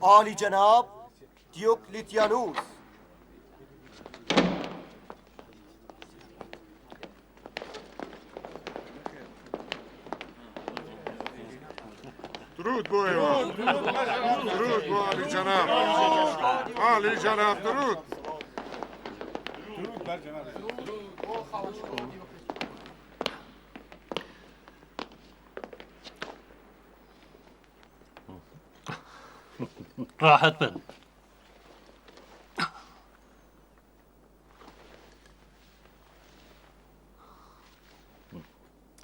عالی جەناب دیۆکلیتیانوس. درود بۆ ئێوە درود بۆ عالی جەناب عالی جەناب درود ڕاحەت بن.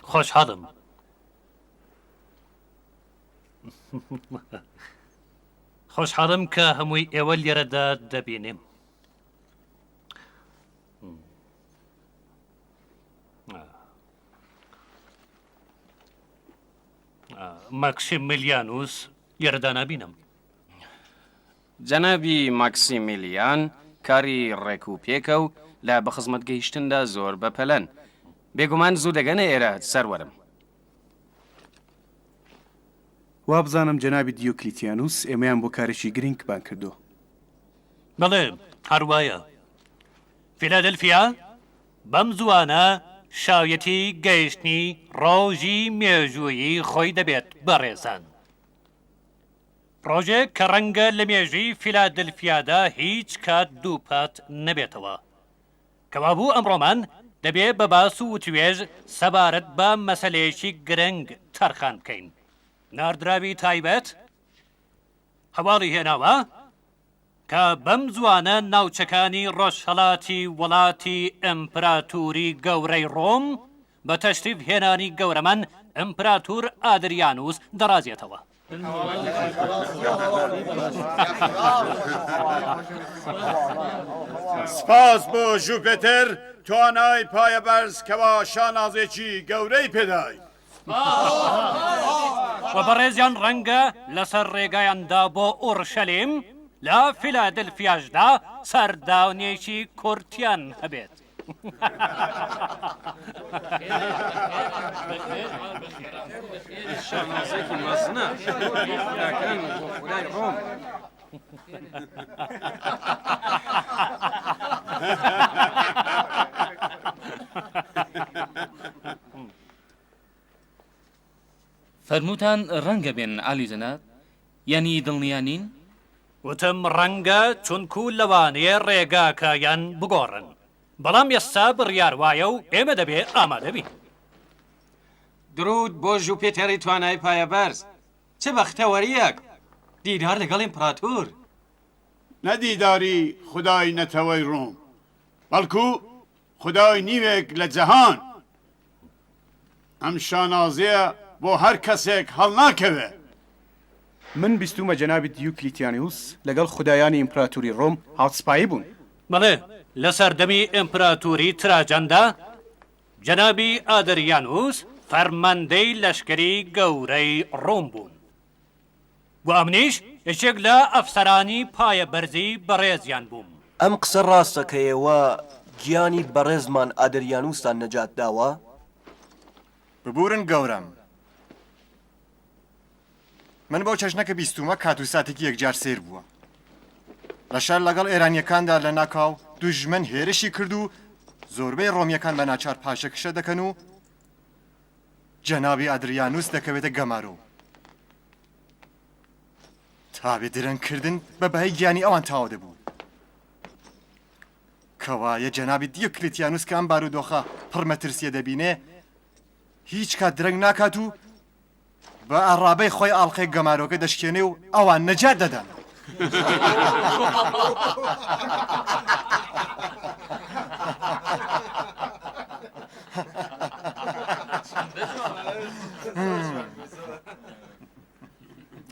خۆشحاڵم. خۆشحاڵم کە هەمووی ئێوە لێرەدا دەبینیم. ماکسیمیلیانوس لێرەدا نابینم. جەنابی ماکسیمیلیان کاری ڕێک و پێکە و لە بەخزمەت گەیشتندا زۆر بەپەلەن. بێگومان زوو دەگەنە ئێرە سەروەرم. وابزانم جەنابی دیۆکلیتیانوس ئێمەیان بۆ کارێکی گرینگ بانگ کردووە. بەڵێ، هەر وایە. فیلادلفیا بەم زووانە شایەتی گەیشتنی ڕۆژی مێژوویی خۆی دەبێت بەڕێزان. ڕۆژێک کە ڕەنگە لە مێژووی فیلادلفیادا هیچ کات دووپات نەبێتەوە. کەوابوو ئەمڕۆمان دەبێ بە باس و وتوێژ سەبارەت بە مەسەلەیەکی گرنگ تەرخان بکەین. ناردراوی تایبەت هەواڵی هێناوە کە بەم زووانە ناوچەکانی ڕۆژهەڵاتی وڵاتی ئیمپراتوری گەورەی ڕۆم بە تەشریف هێنانی گەورەمان ئیمپراتور ئادریانوس دەڕازێتەوە. سپاس بۆ ژوپێتەر توانای پایەبەرز کەوا شانازێکی گەورەی پێداین. و بەڕێزیان ڕەنگە لەسەر ڕێگایاندا بۆ ئوڕشەلیم لە فیلادلفیاشدا سەردانێکی کورتیان هەبێت. شانازێکی مەزنە بۆ خوداکان و بۆ خودای ڕۆم. فەرمووتان ڕەنگە بێن عالی جەناب؟ یانی دڵنیا نین؟ وتم ڕەنگە چونکو لەوانەیە ڕێگاکەیان بگۆڕن بەڵام ئێستا بڕیار وایە و ئێمە دەبێ ئامادە بین. دروود بۆ ژوپێتەری توانای پایەبەرز! چ بەختەوەرییەک! دیدار لەگەڵ ئیمپراتور! نە دیداری خودای نەتەوەی ڕۆم، بەڵکو خودای نیوێک لە جەهان. ئەم شانازیە بۆ هەر کەسێک هەڵناکەوێ. من بیستوومە جەنابی دیوکلیتیانیوس لەگەڵ خودایانی ئیمپراتوری ڕۆم هاوسپایی بوون. بەڵێ، لە سەردەمی ئیمپراتوری تراجاندا، جەنابی ئادریانوس فەرماندەی لەشکری گەورەی ڕۆم بوون. و ئەمنیش یەکێک لە ئەفسەرانی پایە بەرزی بەڕێزیان بووم. ئەم قسە ڕاستە کە ئێوە گیانی بەڕێزمان ئادریانوستان نەجات داوە؟ ببورن گەورەم، من بەو چەشنە کە بیستوومە کات و ساتێکی یەکجار سەیر بووە. لە شەر لەگەڵ ئێرانییەکاندا لەناکاو دوژمن هێرشی کرد و زۆربەی ڕۆمییەکان بە ناچار پاشەکشە دەکەن و جەنابی ئادریانوس دەکەوێتە گەمارۆ. تا بێ درەنگ کردن بە بایی گیانی ئەوان تەواو دەبوو. کەوایە جەنابی دیۆکلیتیانوس کە ئەم بارودۆخە پڕ مەترسییە دەبینێ، هیچ کات درەنگ ناکات و بە ئەڕابەی خۆی ئاڵقەی گەمارۆکە دەشکێنێ و ئەوان نەجات دەدەن.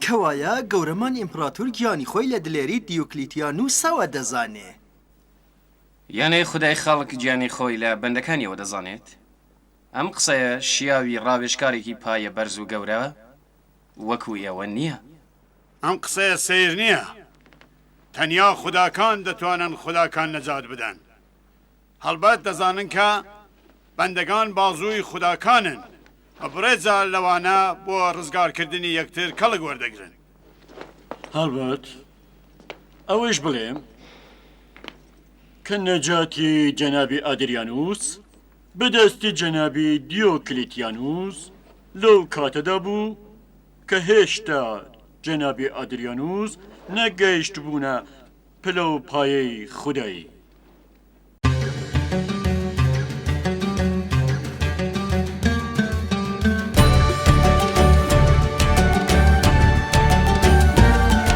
کەوایە گەورەمان ئیمپڕاتور گیانی خۆی لە دلێری دیۆکلیتیانوسەوە دەزانێ. یانێ خودای خەڵک گیانی خۆی لە بەندەکانیەوە دەزانێت؟ ئەم قسەیە شیاوی ڕاوێژکارێکی پایە بەرز و گەورە وەکو ئێوە نییە. ئەم قسەیە سەیر نییە. تەنیا خوداکان دەتوانن خوداکان نەجات بدەن. هەڵبەت دەزانن کە. بەندەگان بازووی خوداکانن و بڕێ جار لەوانە بۆ ڕزگارکردنی یەکتر کەڵک وەردەگرن. هەڵبەت ئەوەیش بڵێم کە نەجاتی جەنابی ئادریانوس بە دەستی جەنابی دیۆکلیتیانوس لەو کاتەدا بوو کە هێشتا جەنابی ئادریانوس نەگەیشتبوونە پلە و پایەی خودایی.